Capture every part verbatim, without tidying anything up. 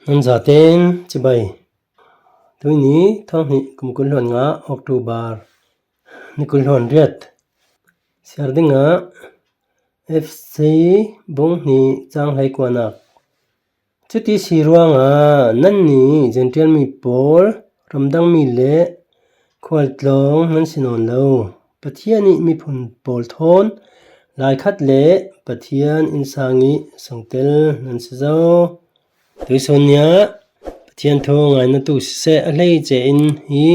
Nan zaten chibai. Tuini thawng hnih kum kul hluan nga October ni kul hluan riat. Siar dingah Efesa bung hnih chang hlei kuanak. Cuti si ruangah nanni Gentile mi pawl, ramdang mi le khualtlawng nan si nawn lo. Pathian ih miphun pawl thawn laikhat le Pathian innsang ih sungtel nan si zo. Tuisun niah Pathian thu ngainatu siseh a hleice in hi,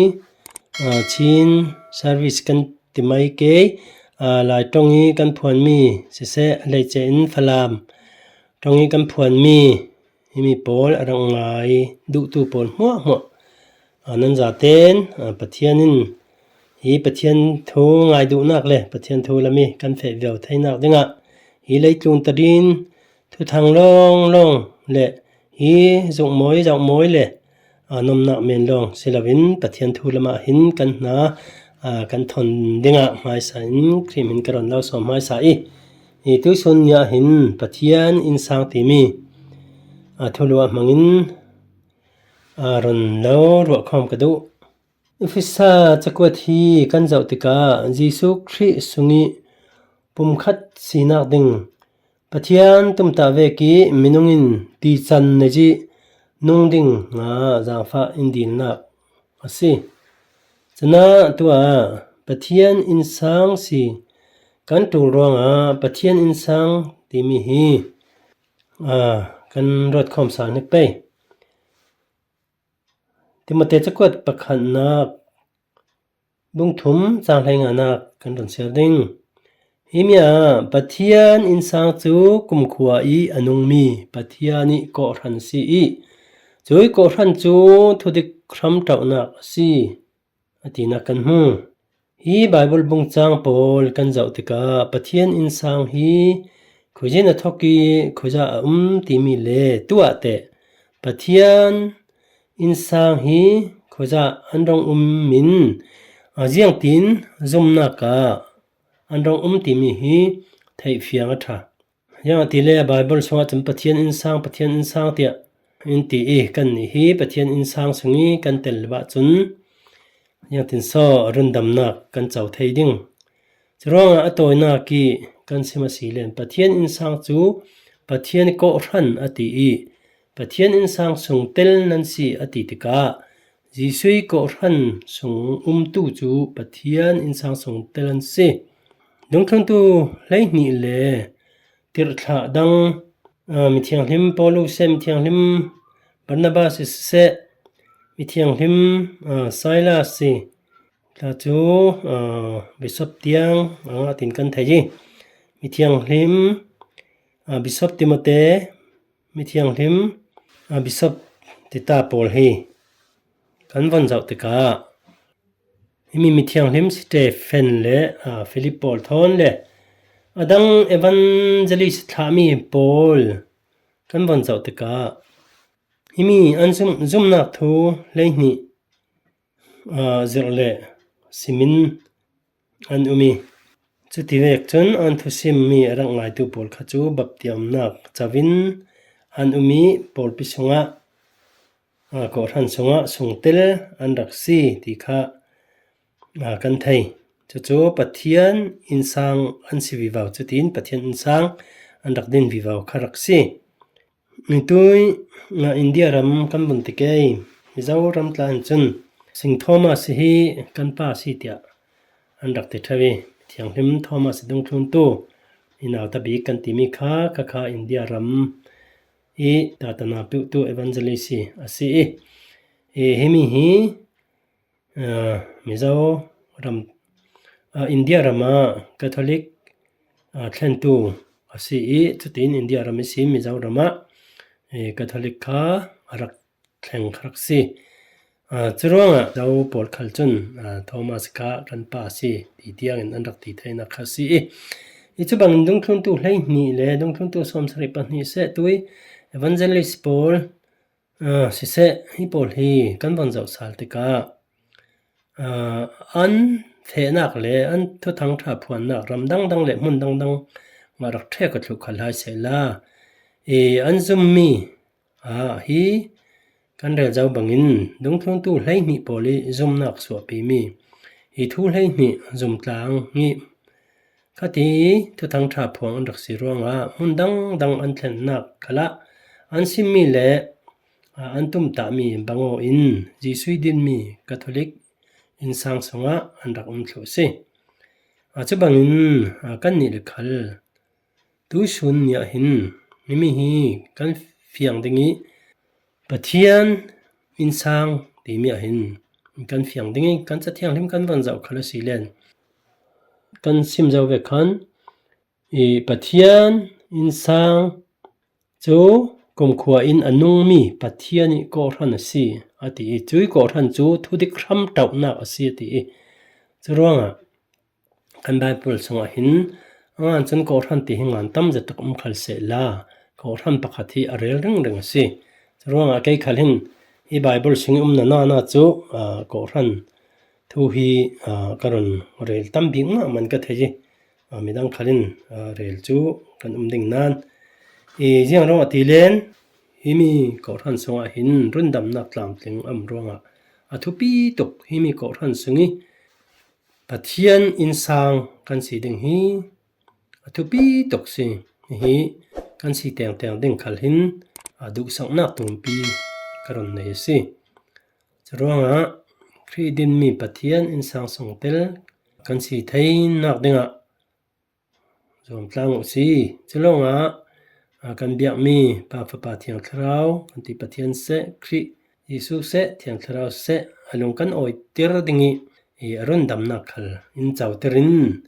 aa, Chin service kan ti mai kei, aa, Lai ṭawng ih kan phuanmi siseh a hleice in Falam ṭawng ih kan phuanmi himi pawl a rak ngai duhtu pawl hmuahhmuah, aa, nan zaten, aa, Pathian in hi Pathian thu ngai duhnak le Pathian thu lam ih kan feh viau theinak dingah hi leitlung tadin thuthang lawnglawng le hi zukmawi zauhmawi le, aa, nomnak men lawng si loin Pathian thu lamah hin kan hna, aa, kan thawn dingah hmaisa in Khrih min ka ron lo sawm hmaisa ih, ih tuisun niah hin Pathian innsang timi, aa, thulu ah hmangin, aa, ron lo ruahkhawm ka duh. Efesa cakuat hi kan zoh tikah Jesuh Khrih sungih pumkhat sinak ding Pathian tumtah vekih minung in tican neih ih nung ding nga zaangfah in dilnak a si. Cunah tuah Pathian innsang si kan ṭul ruangah Pathian innsang timi hi, aa, kan ruatkhawm sal hnik pei. Timote cakuat pakhatnak bung thum cang hleinganak kan run siar ding. Himi ah Pathian innsang cu kumkhua ih a nungmi Pathian ih kawhhran si ih, cuih kawhhran cu thudik hramṭohnak a si, a tinak kan hmu. Hi Baibal bung cang pawl kan zoh tikah Pathian innsang hi khuazin a thawk ih khuazah a um timi le tuah teh Pathian innsang hi khuazah an rong um in, a, ziangtin zumnak ah an rong um timi hi theihfiang a ṭha. Ziangahtile Baibal sungah cun Pathian innsang, Pathian innsang tiah in ti ih kannih hi Pathian innsang sung ih kan tel le bah cun ziangtin saw rundamnak kan co thei ding. Curuangah a tawinak ih kan sim a si len Pathian innsang cu Pathian kawhhran a ti ih Pathian innsang sung tel nan si a ti tikah Jesuh ih kawhhran sung umtu cu Pathian innsang sung tel an si. Dungthluntu hleihnih le tirhthlah dang, aa, mithianghlim Paul u siseh, mithianghlim Barnabas i siseh, mithianghlim, aa, Silas i tla cu, aa, Bishop tiang a ngah tin kan thei i, mithianghlim, aa, Bishop Timote, mithianghlim, aa, Bishop Tita pawl hi kan von zoh tikah, himi mithianghlim Stephen le, aa, Philip pawl thawn le a dang evangelist thlahmi pawl kan von zoh tikah, himi an zum, zumnak thu hleihnih, aa, zirh le simin an um i, cuti vek cun an thusimmi a rak ngaitu pawl kha cu baptiamnak covin an um i, pawlpi sungah, aa, kawhhran sungah sungtel an rak si ti kha, aa, kan thei. Cucu Pathian innsang an si vivo, cutin Pathian innsang an rak din vivo kha rak si. Mitui, aa, India ram kan vun ti kei, Mizoram tla in cun Sing Thomas hi kan pa si tiah an rak ti ṭheu i, thianghlim Thomas dungthluntu i nauta bik kan timi kha, kha kha India ram i tatana peuhtu evangelist hi a si i, i himi hi, aa, Mizoram, aa, India ram ah Catholic, aa, thlentu a si i, cutin India ram i si Mizoram ah, ee, Catholic kha a rak thleng kha rak si. Aa, curuangah Zo pawl khal cun, aa, Thomas kha kan pa a si ti tiangin an rak ti theinak kha a si i, i cu bangin dungthluntu hleihnih le dungthluntu sawmsarih pahnih seh tui evangelist pawl, aa, siseh, hi pawl hi kan von zoh sal tikah, aa, an fehnak le an thuthang ṭha phuannak ram dangdang le hmun dangdang ah rak ṭhek a thluh kha lai sehla, i an zummi, aa, hi kan rel zo bangin dungthluntu hleihnih pawl i zumnak suahpimi i thu hleihnih zumtlang hi khati Thuthang ṭha phuang an rak si ruangah hmun dangdang an thlennak khalah an simmi le, aa, an tumtahmi bangaw in Jesuh i dinmi Catholic innsang sungah an rak um thluh si. Aa, cu bangin, aa, kannih le khal tusun ni ah hin himi hi kan fiang ding i Pathian innsang timi ah hin kan fiang ding i kan Cathianghlim kan van zoh khal a si len kan sim zo ve khan i Pathian innsang cu kumkhua in a nungmi Pathian i kawhhran a si a ti i, cui kawhhran cu thudik hram ṭauhnak a si a ti i, curuangah kan Baibal sungah hin a ngan cun kawhhran ti hi ngan tam zet tak um khal sehla, kawhhran pakhat hi a rel ringring a si. Curuangah kei khal hin hi Baibal sung i um nana cu, aa, kawhhran thu hi, aa, ka run rel tam bik mah man ka thei i, aa, midang khal in, aa, rel cu kan um ding nan i ziang ruangah ti len himi kawhhran sungah hin rundamnak tlamtling a um ruangah a thupi tuk himi kawhhran sung i Pathian innsang kan si ding hi a thupi tuk si. Hi kan si tengteng ding khal hin a duhsaknak tumpi ka run nei a si. Curuangah Khrih dinmi Pathian innsang sungtel kan si theinak dingah zuamtlang uh si. Culawngah, aa, kan biakmi Pa, Fapa, Thiang Thlarau kan ti Pathian seh, Khrih Jesuh seh, Thiang Thlarau seh a lung kan awiter ding i, i a rundamnak khal in coter in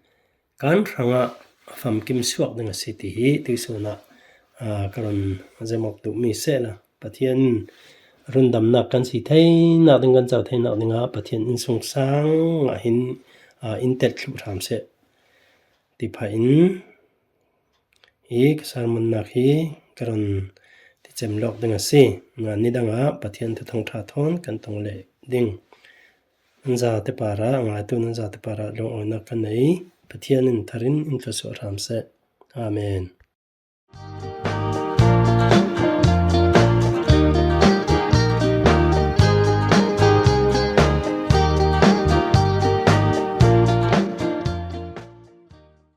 kan hrangah a famkim suak ding a si ti hi tuisun ah, aa, ka run zemawk duhmi sehla Pathian rundamnak kan si theinak ding, kan co theinak dingah Pathian innsungsang ah hin, aa, in tet thluh hram seh ti pha in hi ka sermonnak hi ka run ti cem lawk ding a si. Ngan nidang ah Pathian Thuthang ṭha thawn kan tong leh ding. Nan zate parah, ngaitu nan zate parah lungawinak kan nei. Pathian in thar in in thlawsuah hram seh. Amen.